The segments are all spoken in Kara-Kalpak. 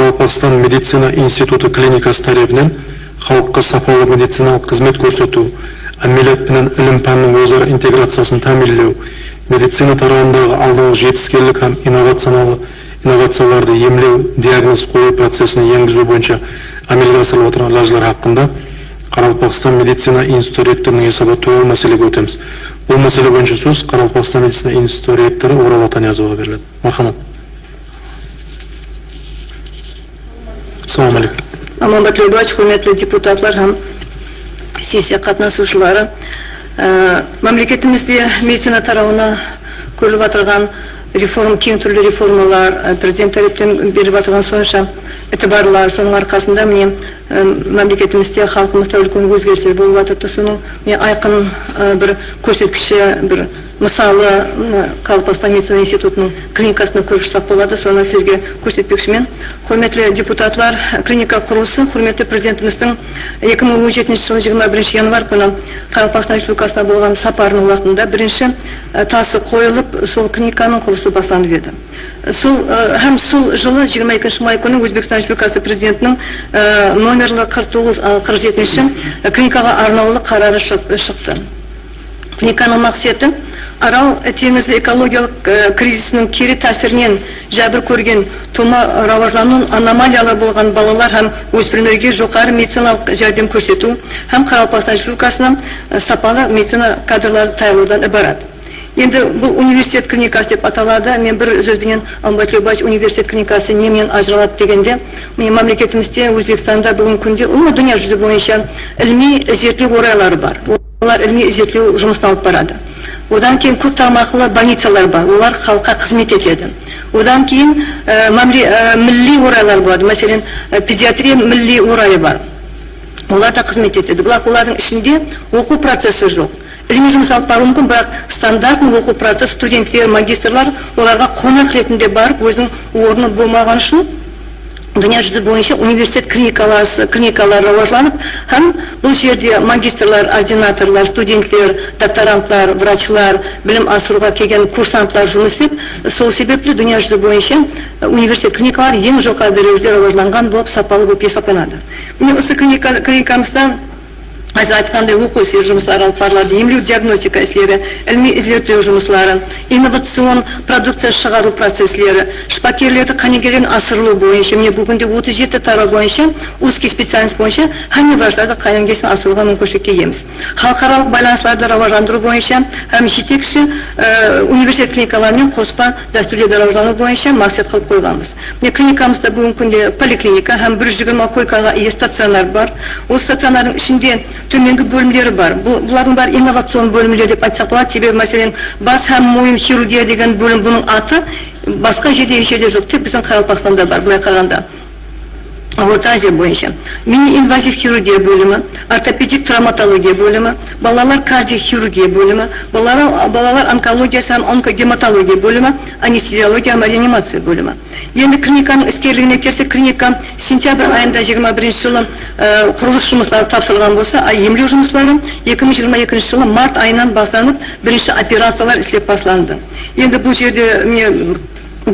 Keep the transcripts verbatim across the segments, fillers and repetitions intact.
Qaraqalpaqstan medicina institutı klinikası tárepinen xalıqqa sapalı medicinalıq xızmet kórsetiw, ámeliyat penen ilim-pánnıń óz-ara integraciyasın támiyinlew, medicina tarawındaǵı aldınǵı jetiskenlik hám innovaciyalı, innovaciyalardı emlew, diagnoz qoyıw procesine engiziw boyınsha ámelge asırılıp atırǵan ilajlar haqqında Qaraqalpaqstan medicina institutı rektorınıń esabatı tuwralı máselege ótemiz. Bul másele boyınsha sóz Qaraqalpaqstan medicina institutı rektorı Oral Ataniyazovaǵa beriledi. Marhamat. Assalawma aleykum. Amanbat Lyobaevich, húrmetli deputatlar hám sessiya qatnasıwshıları. Á, mámleketimizde medicina tarawına kórilip atırǵan reform, keń túrli reformalar, á, prezident tárepten berilip atırǵan sonsha itibarlar, sonıń arqasında mine, á, mámleketimizde, xalqımızda úlken ózgerisler bolıp atırıptı. Sonıń mine ayqın, á, bir kórsetkishi, bir mısalı, mına, Qaraqalpaqstan medicina institutınıń klinikasında kórip shıqsaq boladı, sonı sizlerge kórsetpekshimen. Húrmetli deputatlar, klinika qurılısı húrmetli Prezidentimizdiń eki mıń on jetinshi jılı jigirma birinshi yanvar kúni Qaraqalpaqstan Respublikasına bolǵan saparınıń waqtında birinshi, e, tası qoyılıp, sol klinikanıń qurılısı baslanıp edi. Sol, e, hám sol jılı jigirma ekinshi may kúni Ózbekstan Respublikası Prezidentiniń, e, nomerli qırq toǵız, e, qırq jetinshi klinikaǵa arnawlı qararı shıq-, shıqtı. Klinikanıń maqseti Aral teńizi ekologiyalıq, e, krizisiniń keri tásirinen jábir kórgen tuwma rawajlanıw anomaliyalı bolǵan balalar hám óspirimlerge joqarı medicinalıq járdem kórsetiw hám Qaraqalpaqstan Respublikasına, e, sapalı medicina kadrları tayarlawdan ibarat. Endi bul universitet klinikası dep ataladı. Men bir sóz benen, Amanbat Lyobaevich, universitet klinikası ne menen ajıralıp degende, mine, mámleketimizde, Ózbekstanda búgingi kúnde, umuman, dúnya júzi boyınsha ilimiy-izertlew orayları bar. Olar ilimiy-izertlew jumısın alıp baradı. Odan keyin kóp tarmaqlı bolnicalar bar, olar xalıqqa xızmet etedi. Odan keyin, e, mámle-, e, milliy oraylar boladı, máselen, e, pediatriya milliy orayı bar. Olar da xızmet etedi. Biraq olardıń ishinde oqıw processi joq. Ilimiy jumıs alıp barıwı múmkin, biraq standartnıy oqıw processi studentler, magistrlar olarǵa qonaq retinde barıp, óziniń ornı bolmaǵanı ushın dúnya júzi boyınsha universitet klinikalar, klinikalar rawajlanıp, hám bul jerde magistrlar, ordinatorlar, studentler, doktorantlar, vrachlar, bilim asırıwǵa kelgen kursantlar jumıs islep, sol sebepli dúnya júzi boyınsha, e, universitet klinikalar eń joqarı dárejede rawajlanǵan bolıp, sapalı bolıp esaplanadı. Mine, usı klinika, klinikamızda, házir aytqanday, oqıw isleri jumısları alıp barıladı, emlew-diagnostika isleri, ilimiy-izertlew jumısları, innovacion produkciya shıǵarıw processleri, shıpakerlerdi qánigelerden asırılıw boyınsha, mine, búginde otız jeti taraw boyınsha, uzkiy specialnost boyınsha hámme vrachlardı qánigesine asırıwǵa múmkinshilikke iyemiz. Xalıqaralıq baylanıslardı rawajlandırıw boyınsha hám jetekshi, e, universitet klinikaları menen qospa dástúrlerdi rawajlandırıw boyınsha maqset qılıp qoyǵanbız. Mine, klinikamızda búgingi kúnde poliklinika hám bir júz jigirma koykaǵa iye stacionar bar. Ol stacionardıń ishinde tómengi bólimleri bar. Bul, bulardıń bári innovacion bólimler dep aytsaq boladı. Sebebi, máselen, bas hám moyın xirurgiya degen bólim, bunıń atı basqa jerde, hesh jerde joq, tek biziń Qaraqalpaqstanda bar, bılay qaraǵanda. Orta Aziya boyınsha mini-invaziv xirurgiya bólimi, ortopedik travmatologiya bólimi, balalar kardioxirurgiya bólimi, balalar, balalar onkologiyası hám onkogematologiya bólimi, anesteziologiya hám reanimaciya bólimi. Endi klinikanıń iskerligine kelsek, klinika sentyabr ayında jigirma birinshi jılı, e, qurılıs jumısları tapsırılǵan bolsa, a, emlew jumısları eki mıń jigirma ekinshi jılı mart ayınan baslanıp, birinshi operaciyalar islep baslandı. Endi bul jerde, mine,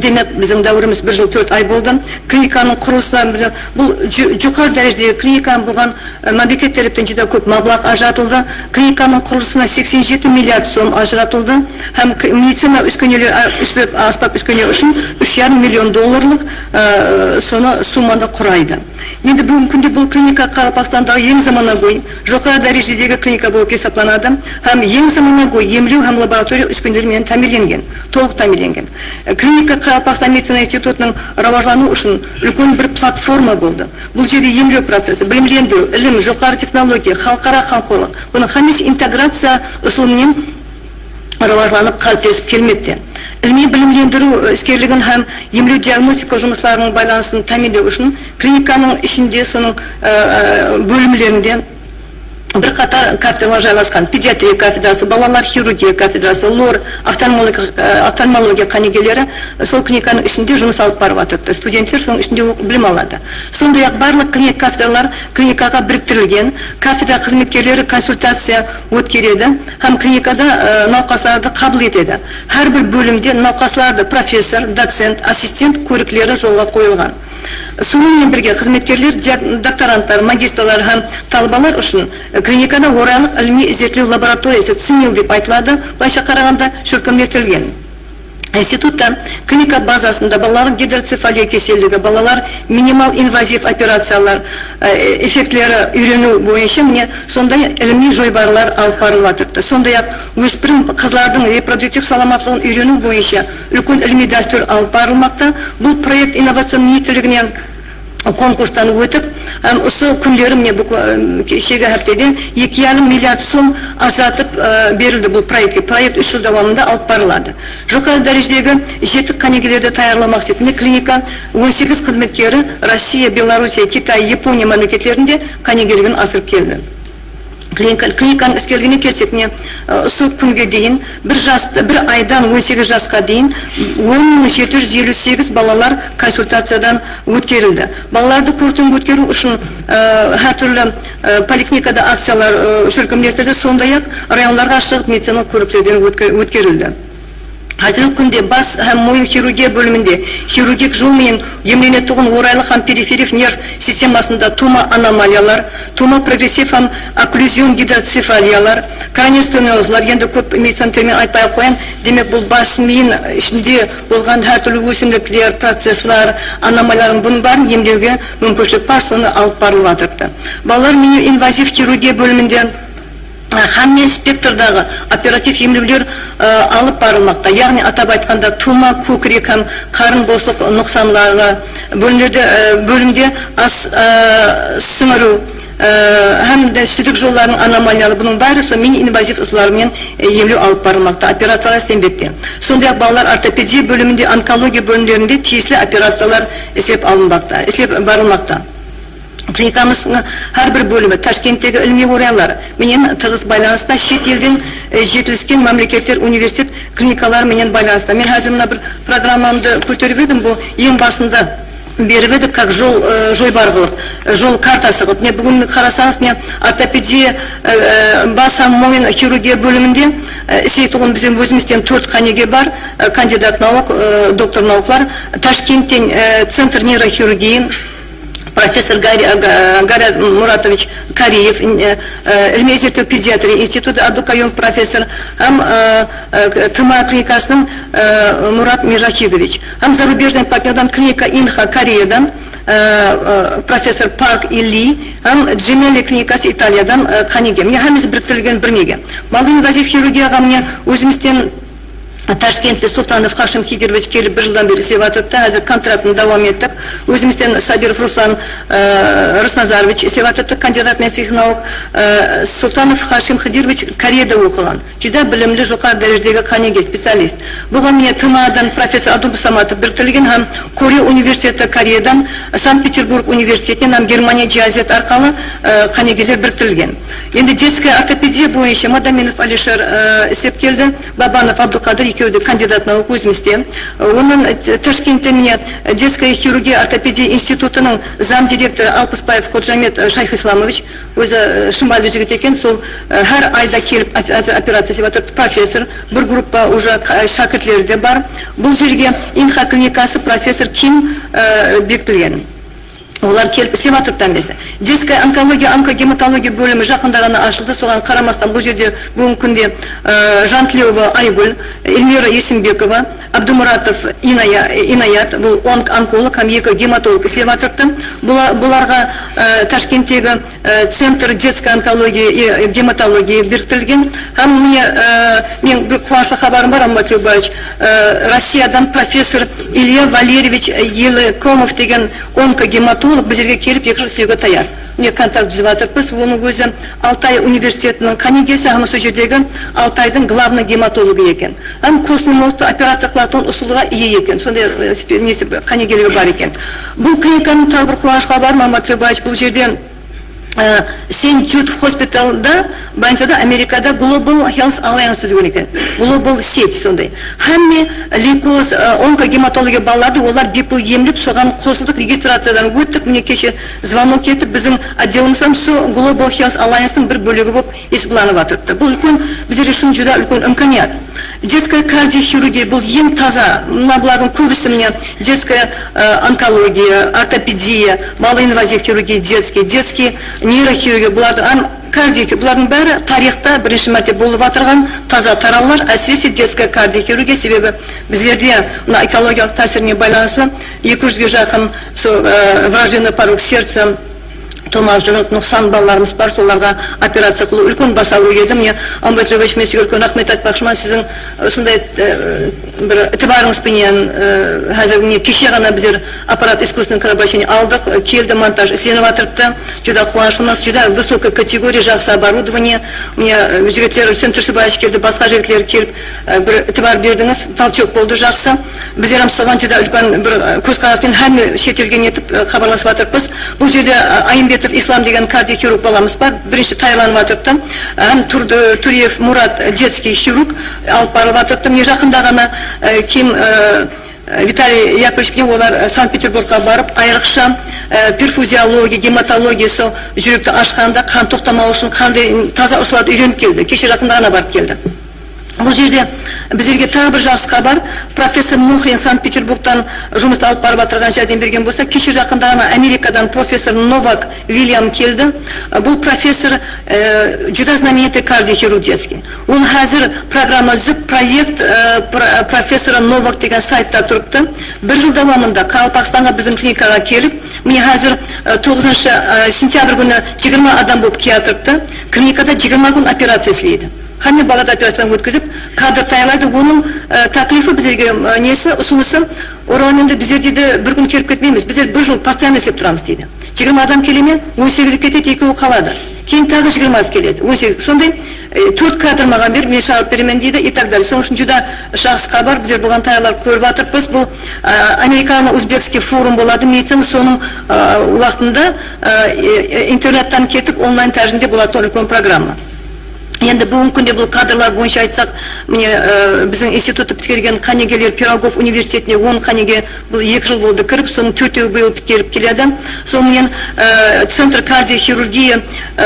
demek, biziń dáwirimiz bir jıl tórt ay boldı. Klinikanıń qurılısına, bul ju-, joqarı dárejedegi klinika bolǵan, e, mámleket tárepten júdá kóp mablaq ajıratıldı. Klinikanıń qurılısına seksen jeti milliard som ajıratıldı. Hám k-, medicina úskeneler, a, úspe-, ásbap úskene ushın úsh jarım million dollarlıq, e, sonı summanı quraydı. Endi búgingi kúnde bul klinika Qaraqalpaqstandaǵı eń zamanagóy, joqarı dárejedegi klinika bolıp esaplanadı hám eń zamanagóy emlew hám laboratoriya úskeneleri menen támiyinlengen, tolıq támiyinlengen. E, klinika Qaraqalpaqstan medicina institutınıń rawajlanıwı ushın úlken bir platforma boldı. Bul jerde emlew processi, bilimlendiriw, ilim, joqarı texnologiya, xalıqara ǵamqorlıq, bunıń hámmesi integraciya usılı menen rawajlanıp, qáliplesip kelmekte. Ilimiy bilimlendiriw, e, iskerligin hám emlew-diagnostika jumıslarınıń baylanısın támiyinlew ushın klinikanıń ishinde, sonıń, e, e, bólimlerinde bir qatar kafedralar jaylasqan. Pediatriya kafedrası, balalar xirurgiya kafedrası, lor, oftalmologiya, e, oftalmologiya qánigeleri, e, sol klinikanıń ishinde jumıs alıp barıp atırıptı. Studentler sonıń ishinde oqıp bilim aladı. Sonday-aq, barlıq klinik kafedralar klinikaǵa biriktirilgen, kafedra xızmetkerleri konsultaciya ótkeredi hám klinikada, e, nawqaslardı qabıl etedi. Hár bir bólimde nawqaslardı professor, docent, assistent kórikleri jolǵa qoyılǵan. Sonıń menen birge, xızmetkerler, diak-, doktorantlar, magistrlar hám talabalar ushın, e, klinikada oraylıq ilimiy-izertlew laboratoriyası, CNIL dep aytıladı, bılayınsha qaraǵanda, shólkemletilgen. Institutta klinika bazasında balalardıń gidrocefaliya keselligi, balalar minimal invaziv operaciyalar, e, effektleri úyreniw boyınsha, mine, sonday ilimiy joybarlar alıp barılıp atırıptı. Sonday-aq, óspirim qızlardıń reproduktiv salamatlıǵın úyreniw boyınsha úlken ilimiy dástúr alıp barılmaqta. Bul proekt Innovacion ministrligine konkurstan ótip, hám usı kúnleri, mine, bukla-, keshegi háptede eki yarım milliard sum ajıratıp, e, berildi bul proektke. Proekt úsh jıl dawamında alıp barıladı. Joqarı dárejedegi jetik qánigelerdi tayarlaw maqsetinde klinika on segiz xızmetkeri Rossiya, Belorussiya, Kitay, Yaponiya mámleketlerinde qánigeligin asırıp keldi. Klinika-, klinikanıń iskerligine kelsek, mine, ı, usı kúnge deyin bir jas, bir aydan on segiz jasqa deyin on mıń jeti júz eliw segiz balalar konsultaciyadan ótkerildi. Balalardı kórikten ótkeriw ushın, ı, hár túrli, ı, poliklinikada akciyalar, ı, shólkemletildi, sonday-aq, rayonlarǵa shıǵıp medicinalıq kóriklewden ótke-, ótkerildi. Házirgi kúnde bas hám moyın xirurgiya bóliminde xirurgik jol menen emlenetuǵın oraylıq hám periferiv nerv sistemasında tuwma anomaliyalar, tuwma progressiv hám okklюзион gidrocefaliyalar, kraniostenozalar, endi kóp medicina termin aytpay-aq qoyayın, demek, bul bas miyin ishinde bolǵan hár túrli ósimlikler, processlar, anomaliyalar, bunıń bárin emlewge múmkinshilik bar, sonı alıp barılıp atırıptı. Balalar minimal invaziv xirurgiya bóliminde hámme spektrdaǵı operativ emlewler, ı, alıp barılmaqta. Yaǵnıy, atap aytqanda, tuwma, kókirek hám qarın boslıq nuqsanları, bólimlerde, ı, bólimde as, ı, sińiriw, ı, hám de súydik jollarınıń anomaliyaları, bunıń bári sol minimal invaziv usıllar menen, ı, emlew alıp barılmaqta, operaciyalar islenbekte. Sonday-aq, balalar ortopediya bóliminde, onkologiya bólimlerinde tiyisli operaciyalar islep alınbaqta, islep barılmaqta. Klinikamızdıń hár bir bólimi Tashkenttegi ilimiy oraylar menen tıǵız baylanısta, shet elden, e, jetilisken mámleketler universitet klinikaları menen baylanısta. Men házir mına bir programmamdı kóterip edim, bul eń basında berip edik, как jol, e, joybar qılıp, e, jol kartası qılıp. Mine, búgin qarasańız, mine, ortopediya, e, e, bas hám moyın xirurgiya bóliminde, e, isleytuǵın bizden ózimizden tórt qánige bar, e, kandidat nauk, e, doktor nauklar. Tashkentten, e, Centr neyroxirurgiya, professor Gari-, Ga-, Gariyat Muratovich Kariyev, e, e, ilimiy-izertlew pediatriya institutı Abduqayumov professor hám, e, e, T M A klinikasınıń, e, Murat Mirzahidoviç hám зарубежный partnyordan klinika Inha Koreyadan, e, e, professor Park Illi hám Gemelli klinikası Italiyadan, e, qánige. Mine, hámmesi biriktirilgen bir nege. Maldıń invaziv xirurgiyaǵa, mine, ózimizden Tashkentli Sultanov Hashim Xidiroviç kelip bir jıldan beri islep atırıptı. Házir kontraktın dawam ettik. Ózimizden Sabirov Ruslan, e, Rusnazaroviç islep atırıptı, kandidat medicinalık nauk. E, Sultanov Hashim Xidiroviç Koreyada oqıǵan. Júdá bilimli, joqarı dárejedegi qánige, specialist. Buǵan mine T M A-dan professor Abdulmusamatov biriktirilgen hám Koreya universiteti, Koreyadan Sankt-Peterburg universitetinen hám Germaniya jaziyat arqalı, e, qánigeler biriktirilgen. Endi detskaya ortopediya boyınsha Madaminov Alisher, e, islep keldi. Babanov Abduqadir, ekewi de kandidat nauk ózimizde. Onnan, e, Tashkentte mine, e, Detskaya xirurgiya ortopediya institutınıń zam direktorı Alpısbaev Xodjamed, e, Shayxislamoviç, ózi, e, shımbaylı jigit eken, sol, e, hár ayda kelip op-, házir operaciya islep atır, professor, bir gruppa uje qa-, shákirtleri de bar. Bul jerge Inha klinikası professor Kim, e, bekitilgen. Olar kelip islep atırıptı hámmesi. Detskaya onkologiya, onkogematologiya bólimi jaqında ǵana ashıldı. Soǵan qaramastan, bul jerde búgingi kúnde, e, Jantliyeva Aygúl, Elmira Esimbekova, Abdumaratov Inaya-, Inayat, bul onk-, onkolog hám eki gematolog islep atırıptı. Bula-, bularǵa, e, Tashkenttegi, e, Centr detskaya onkologiya i gematologiya biriktirilgen. Hám mine, e, men bir quwanıshlı xabarım bar, Amat Lyubaevich. E, Rossiyadan professor Ilya Valeryeviç Yelekomov degen onkogematolog bizlerge kelip eki jıl islewge tayar. Mine, kontrakt dúzip atırıppız. Onıń ózi Altay universitetiniń qánigesi hám sol jerdegi Altaydıń glavnıy gematologı eken. Hám kostnıy mozgtı operaciya qılatuǵın usılǵa iye eken. Sonday, e, spe-, nesi, qánigeligi bar eken. Bul klinikanıń taǵı bir quwanıshlı xabarı, Amat Lyubaevich, bul jerde e, Saint Jude Hospitalda, больницада Amerikada Global Health Alliance degen eken. Global сеть sonday. Hámme leykoz, e, onkogematologiya balalardı olar biypul emlep, soǵan qosıldıq, registraciyadan óttik. Mine, keshe zvonok etip, biziń otdelimiz hám sol Global Health Alliancetıń bir bólegi bolıp esaplanıp atırıptı. Bul úlken, bizler ushın júdá úlken imkaniyat. Detskaya kardioxirurgiya, bul eń taza, mına bulardıń kóbisi, mine, detskaya, e, onkologiya, ortopediya, maloinvaziv xirurgiya, detskiy, detskiy neyroxirurgiya, bulardıń hám kardio, bulardıń bári tariyxta birinshi márte bolıp atırǵan taza tarawlar, ásirese detskaya kardioxirurgiya, sebebi bizlerde mına ekologiyalıq tásirine baylanıslı eki júzge jaqın sol, e, врождённый порок сердца, tomaq júrek nuqsan balalarımız bar, solarǵa operaciya qılıw úlken bas awırıw edi. Mine, Ambet Lvovich, men sizge úlken raxmet aytpaqshıman, siziń usınday, e, bir itibarıńız penen, e, házir mine keshe ǵana bizler аппарат искусственного кровообращения aldıq, e, keldi, montaj islenip atırıptı. Júdá quwanıshlımız, júdá высокая категория, jaqsı оборудование. Mine, e, jigitler, Rústem Túrshibaevich keldi, basqa jigitler kelip, e, bir itibar berdińiz, толчок boldı, jaqsı. Bizler hám soǵan júdá úlken bir, e, kózqaras penen hámme shet elge netip, e, xabarlasıp atırıppız. Bul jerde, e, Ayımbetov Islam degen kardioxirurg balamız bar, birinshi tayarlanıp atırıptı. Hám Tur-, e, Turiyev Murat, detskiy xirurg alıp barılıp atırıptı. Mine, jaqında ǵana, e, kim, e, Vitaliy Yakovlevich penen olar, e, Sankt-Peterburgqa barıp, ayrıqsha, e, perfuziologiya, gematologiya, sol júrekti ashqanda qan toqtamawı ushın qanday taza usıllardı úyrenip keldi. Keshe jaqında ǵana barıp keldi. Bul jerde bizlerge taǵı bir jaqsı xabar. Professor Muhrin Sankt-Peterburgtan jumıstı alıp barıp atırǵan járdem bergen bolsa, keshe jaqında ǵana Amerikadan professor Novak William keldi. Bul professor, e, júdá знаменитый кардиохирург детский. Ol házir programma dúzip, proekt, e, pro-, professora Novak degen saytta turıptı. Bir jıl dawamında Qaraqalpaqstanǵa biziń klinikaǵa kelip, mine házir, e, toǵızınshı, e, sentyabr kúni jigirma adam bolıp kiyatırıptı. Klinikada jigirma kún operaciya isleydi. Hámme baladı operaciyadan ótkizip, kadr tayarlaydı. Onıń, e, taklifi bizlerge, e, nesi, usınısı, Oralmende bizler deydi, bir kún kelip ketpeymiz. Bizler bir jıl постоянно islep turamız deydi. Jigirma adam kele me, on segizi ketedi, ekewi qaladı. Keyin taǵı jigirması keledi, on segiz. Sonday, e, tórt kadr maǵan ber, men shıǵarıp beremen deydi, и так далее. Sonıń ushın júdá jaqsı xabar, bizler buǵan tayarlanıp kórip atırıppız. Bul, e, amerikano-uzbekskiy forum boladı, medicina, sonıń, e, waqtında, e, e, internettan ketip onlayn tárizinde bolatuǵın úlken programma. Endi búgingi kúnde bul kadrlar boyınsha aytsaq, mine, e, biziń instituttı pitkergen qánigeler, Pirogov universitetine on qánige, bul eki jıl boldı kirip, sonıń tórtewi bıyıl pitkerip keledi. Sonıń menen, e, Centr kardioxirurgiya, e,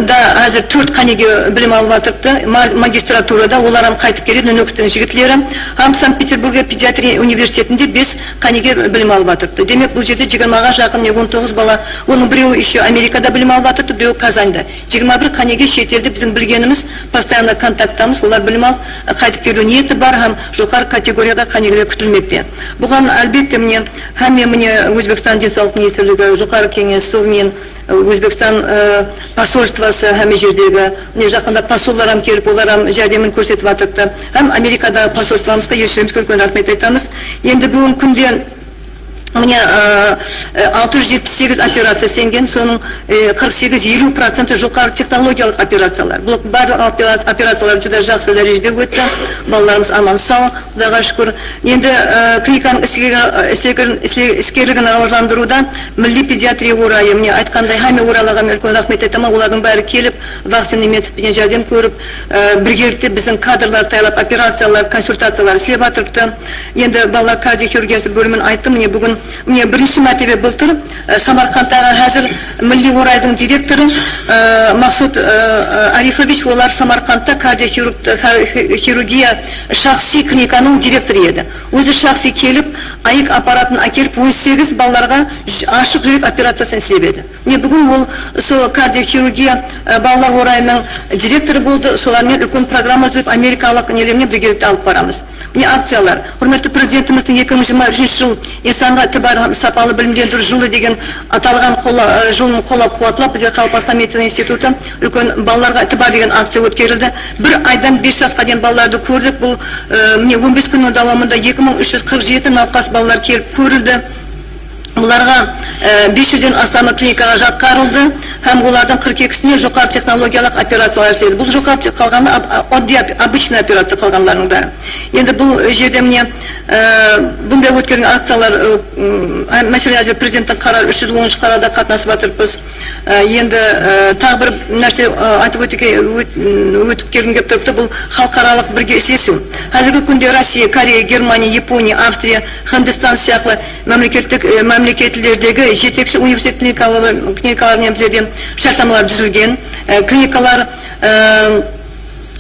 da házir tórt qánige bilim alıp atırıptı, ma-, magistraturada, olar hám qaytıp keledi, Nókistiń jigitleri. Hám Sankt-Peterburg pediatriya universitetinde bes qánige bilim alıp atırıptı. Demek, bul jerde jigirmaǵa jaqın, mine, on toǵız bala, onıń birewi ещё Amerikada bilim alıp atır, birewi Kazanyda. Jigirma bir qánige shet elde biziń bilgenimiz, постоянно kontakttamız, olar bilim alıp, qaytıp keliw niyeti bar hám joqarı kategoriyada qánigeler kútilmekte. Buǵan, álbette, mine, hámme, mine, Ózbekstan Densawlıq ministrligi, Joqarı Keńes, sonıń menen, e, Ózbekstan, e, posolstvosı, hámme jerdegi, mine, jaqında posollar hám kelip, olar hám járdemin kórsetip atırıptı. Hám Amerikadaǵı posolstvomızǵa, elshilemiz kóp-kóp raxmet aytamız. Endi búgingi kúnde Mine, e, e, altı júz jetpis segiz operaciya islengen, sonıń, e, qırq segiz eliw procenti joqarı texnologiyalıq operaciyalar. Bul barlıq opera-, operaciyalar júdá jaqsı dárejede ótti. Balalarımız aman-saw, Qudayǵa shúkir. Endi, e, klinikanıń isleger-, isleger-, isle-, iskerligin rawajlandırıwda milliy pediatriya orayı, mine, aytqanday, hámme oraylarǵa men úlken raxmet aytaman. Olardıń bári kelip, Vaxtin Imetov penen járdem kórip, e, birgelikte biziń kadrlar tayarlap, operaciyalar, konsultaciyalar islep atırıptı. Endi balalar kardioxirurgiyası bólimin ayttım. Mine, búgin, mine, birinshi mártebe bıltır, e, Samarqandtaǵı házir milliy oraydıń direktorı, e, Maqsud, e, e, Arifovich, olar Samarqandta kardioxirurg-, kar-, xirurgiya shaxsiy klinikanıń direktorı edi. Ózi shaxsiy kelip, AIK apparatın ákelip, on segiz balalarǵa j-, ashıq júrek operaciyasın islep edi. Mine, búgin ol usı kardioxirurgiya, e, balalar orayınıń direktorı boldı. Solar menen úlken programma dúzip, amerikalıq neler menen birgelikte alıp baramız. Mine, akciyalar. Húrmetli Prezidentimizdiń eki mıń jigirma úshinshi jıl insanǵa itibar hám sapalı bilimlendiriw jılı degen atalǵan qolla-, e, jılın qollap-quwatlap, bizler Qaraqalpaqstan medicina institutı úlken balalarǵa itibar degen akciya ótkerildi. Bir aydan bes jasqa deyin balalardı kórdik. Bul, e, mine, on bes kúnniń dawamında eki mıń úsh júz qırq jeti nawqas balalar kelip kórildi. Bularǵa e, bes júzden aslamı klinikaǵa jatqarıldı hám olardıń qırq ekisine joqarı texnologiyalıq operaciyalar isledi. Bul joqarı te-, qalǵanı ob-, oddiy op-, обычный operaciya qalǵanlarınıń bári. Endi bul jerde mine, e, bunday ótkergen akciyalar, e, m, máselen, házir Prezidenttiń qararı, úsh júz onınshı qararda qatnasıp atırıppız. E, endi, e, taǵı bir nárse, e, aytıp ótke-, ót-, ótip kelgim kelip turıptı, bul xalıqaralıq birge islesiw. Házirgi kúnde Rossiya, Koreya, Germaniya, Yaponiya, Avstriya, Hindistan sıyaqlı mámleketlik, e, mámleketlerdegi jetekshi universitet klinikaları, klinikaları menen bizlerde shártnamalar dúzilgen. E, klinikalar, e,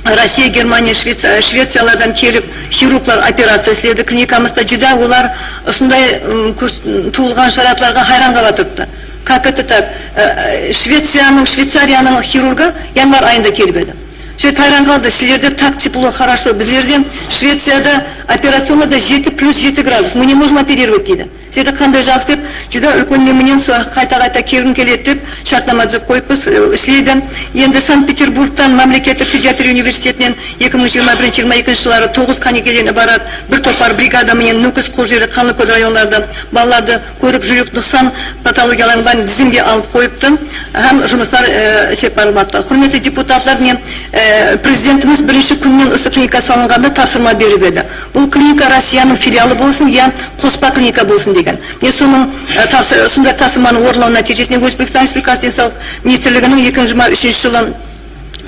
Rossiya, Germaniya, Shvetsiya, Shvetsiyalardan kelip xirurglar operaciya isledi. Klinikamızda júdá olar usınday, ım, kurs-, tuwılǵan sharayatlarǵa hayran qalıp atırıptı. Как это так? E, e, Shvetsiyanıń, Shveycariyanıń xirurgı yanvar ayında kelip edi. Sóytip hayran qaldı, sizlerde так тепло, хорошо, bizlerde Shvetsiyada operacionnada jeti plus jeti gradus, мы не можем оперировать, deydi. Sizlerde qanday jaqsı dep, júdá úlken ne menen sol qayta-qayta kelgim keledi dep, shártnama dúzip qoyıppız, e, isleydi. Endi Sankt-Peterburgtan mámleketlik pediatriya universitetinen eki mıń jigirma birinshi jigirma ekinshi jılları toǵız qánigelerden ibarat bir topar brigada menen Nókis, Qoljeri, Qanlıkól rayonlarında balalardı kórip, júrek nuqsan patologiyalarınıń bárin dizimge alıp qoyıptı hám jumıslar, e, islep barılmaqta. Húrmetli deputatlar, mine, e, Prezidentimiz birinshi kúnnen usı klinika salınǵanda tapsırma berip edi. Bul klinika Rossiyanıń filialı bolsın ya qospa klinika bolsın degen. Mine, sonıń, e, tapsır-, usınday tapsırmanıń orınlawı nátiyjesinde Ózbekstan Respublikası Densawlıq ministrliginiń eki mıń jigirma úshinshi jılı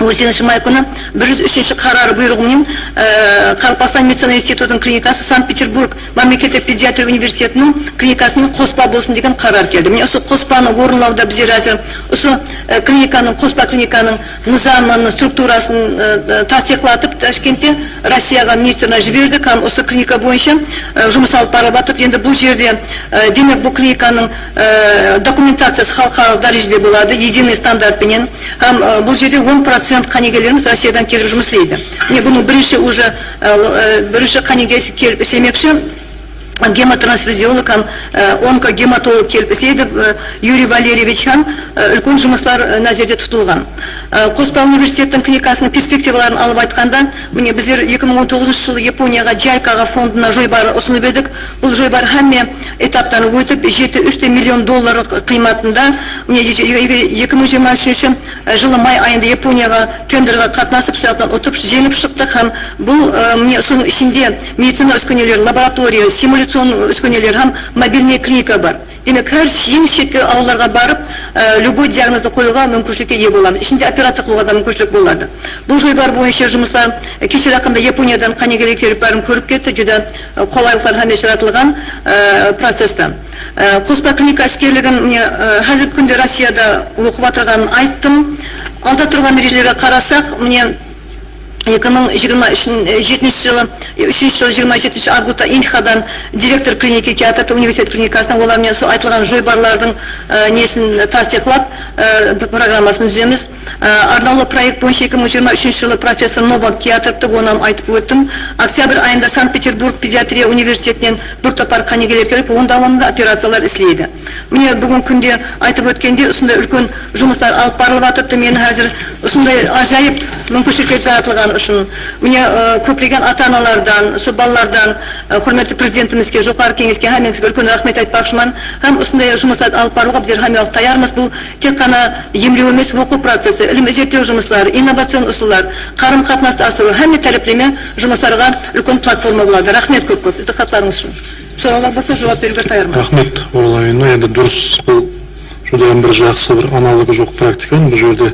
on segizinshi may kúni bir júz úshinshi qararı buyrıǵı menen, e, Qaraqalpaqstan medicina institutınıń klinikası Sankt-Peterburg mámleketlik pediatriya universitetiniń klinikasınan qospa bolsın degen qarar keldi. Mine, usı qospanı orınlawda bizler házir usı, e, klinikanıń, qospa klinikanıń nızamın, strukturasın, e, e, tastıyıqlatıp, Tashkentte Rossiyaǵa ministrine jiberdik hám usı klinika boyınsha, e, jumıs alıp barılıp atır. Endi bul jerde, e, demek, bul klinikanıń, e, dokumentaciyası xalıqaralıq dárejede boladı, единый standart penen. Hám, e, bul jerde on procent qánigelerimiz Rossiyadan kelip jumıs isleydi. Mine, bunıń birinshi, уже, e, e, birinshi qánigesi kelip islemekshi. Gemotransfuziolog hám, e, onkogematolog kelip isleydi, e, Yuriy Valeriyevich hám, e, úlken jumıslar, e, názerde tutılǵan. E, qospa universitettiń klinikasınıń perspektivaların alıp aytqanda, mine, bizler eki mıń on toǵızınshı jılı Yaponiyaǵa JICA-ǵa fondına joybarı usınıp edik. Bul joybar hámme etaptan ótip, jeti úsh te million dollar qıymatında, mine, eki mıń jigirma úshinshi jılı may ayında Yaponiyaǵa tenderge qatnasıp, sol jaqtan utıp, jeńip shıqtıq hám bul, e, mine, usınıń ishinde medicina úskeneleri, laboratoriya, simulyacion úskeneler hám mobilnıy klinika bar. Demek, hár sh-, eń shetki awıllarǵa barıp, e, любой diagnozdı qoyıwǵa múmkinshilikke iye bolamız. Ishinde operaciya qılıwǵa da múmkinshilik boladı. Bul joybar boyınsha jumıslar, e, keshe jaqında Yaponiyadan qánigeler kelip, bárin kórip ketti, júdá, e, qolaylıqlar hámme jaratılǵan, e, processte. E, qospa klinika iskerligin, mine, e, házirgi kúnde Rossiyada oqıp atırǵanın ayttım. Alda turǵan rejelerge qarasaq, mine, eki mıń jigirma jetinshi jılı, e, úshinshi jılı jigirma jetinshi avgustta Inxadan direktor klinika kiyatırıptı, universitet klinikasına, olar menen sol aytılǵan joybarlardıń, e, nesin tastıyıqlap, e, programmasın dúzemiz. E, arnawlı proekt boyınsha eki mıń jigirma úshinshi jılı professor Novak kiyatırıptı, onı hám aytıp óttim. Oktyabr ayında Sankt-Peterburg pediatriya universitetinen bir topar qánigeler kelip, onda-onda operaciyalar isleydi. Mine, búgingi kúnde aytıp ótkendey, usınday úlken jumıslar alıp barılıp atırıptı. Meni házir usınday ájayıp múmkinshilikke jaratılǵanı ushın, mine, e, kóplegen ata-analardan, sol balalardan, e, húrmetli Prezidentimizge, Joqarı Keńeske, hámmeńizge úlken raxmet aytpaqshıman. Hám usınday jumıslardı alıp barıwǵa bizler hámme waqıt tayarmız. Bul tek ǵana emlew emes, oqıw procesi, ilim-izertlew jumısları, innovacion usıllar, qarım-qatnastı asırıw, hámme tárepleme jumıslarǵa úlken platforma boladı. Raxmet kóp-kóp, itiqatlarıńız ushın. Sorawlar bolsa, juwap beriwge tayarman. Raxmet, Oral Aminovna. Endi durıs, bul júdá bir jaqsı, bir analogı joq praktika. Bul jerde,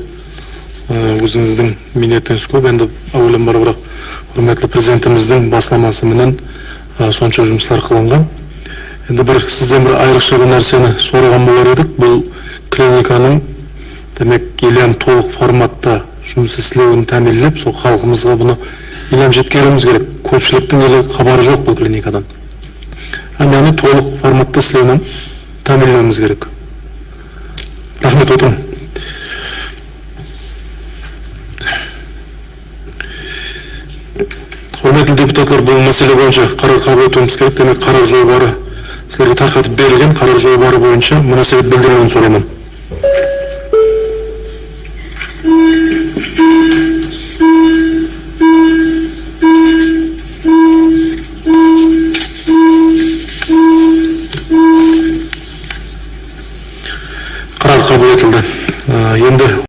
e, ózińizdiń miynetińiz kóp. Endi áwelem bir, biraq húrmetli Prezidentimizdiń baslaması menen, e, sonsha jumıslar qılınǵan. Endi bir sizden bir ayrıqsha bir nárseni soraǵan bolar edik. Bul klinikanıń, demek, eliyam tolıq formatta jumıs islewin támiyinlep, sol xalqımızǵa bunı eliyam jetkeriwimiz kerek. Kópshiliktiń ele xabarı joq bul klinikadan. Hám yaǵnıy tolıq formatta islewin támiyinlewimiz kerek. Raxmet, otırıń. Húrmetli deputatlar, bul másele boyınsha qarar qabıl etiwimiz kerek. Demek, qarar joybarı sizlerge tarqatıp berilgen. Qarar joybarı boyınsha múnásibet bildiriwin sorayman. Endi